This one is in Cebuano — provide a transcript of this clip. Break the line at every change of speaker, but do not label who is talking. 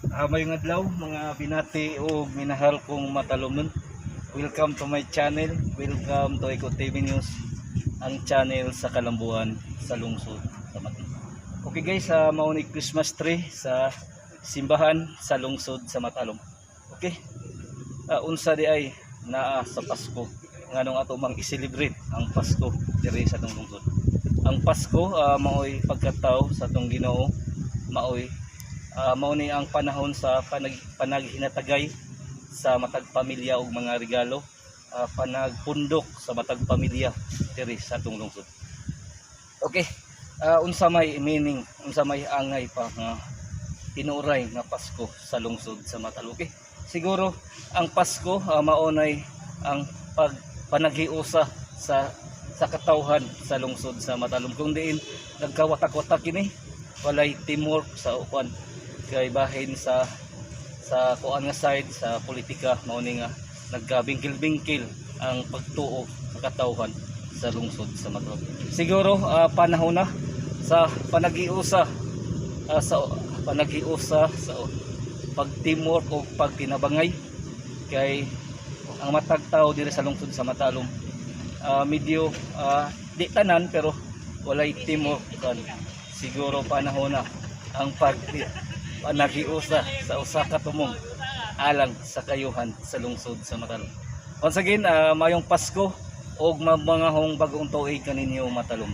Maayong adlaw, mga binati o minahal kong matalomnon. Welcome to my channel. Welcome to Eco TV News, ang channel sa kalambuan sa lungsod sa Mati. Okay guys, mao ni Christmas tree sa simbahan sa lungsod sa Matalom. Okay. Unsa di ay naa sa Pasko, nganong ato mang i-celebrate ang Pasko diri sa atong lungsod? Ang Pasko, maoy pagkatao sa atong Ginoo, maoy mao ni ang panahon sa panaghinatagay sa matag pamilya og mga regalo, panagpundok sa matag pamilya diri sa atong lungsod. Okay. Unsa may meaning, unsa may angay pa nga tinuray nga Pasko sa lungsod sa Matalom? Okay. Siguro ang Pasko, maunay ang panaghiusa sa katawhan sa lungsod sa Matalom, kung diin nagkawatak-watak kini, walay teamwork sa upan kay bahin sa kuan nga side sa politika, mao ni nga nagkabingkil-bingkil ang pagtuo sa katawhan sa lungsod sa Matalom. Siguro panahon na sa panaghiusa, sa panaghiusa sa pag-teamwork o pagtinabangay, kay ang matag tao diri sa lungsod sa Matalom, medyo, di tanan, pero walay teamwork kan. Siguro panahon na ang panaghiusa sa usa ka tumong alang sa kayuhan sa lungsod sa Matalom. Once again, mayong Pasko og mabangahong bagong tuig kaninyo, Matalom.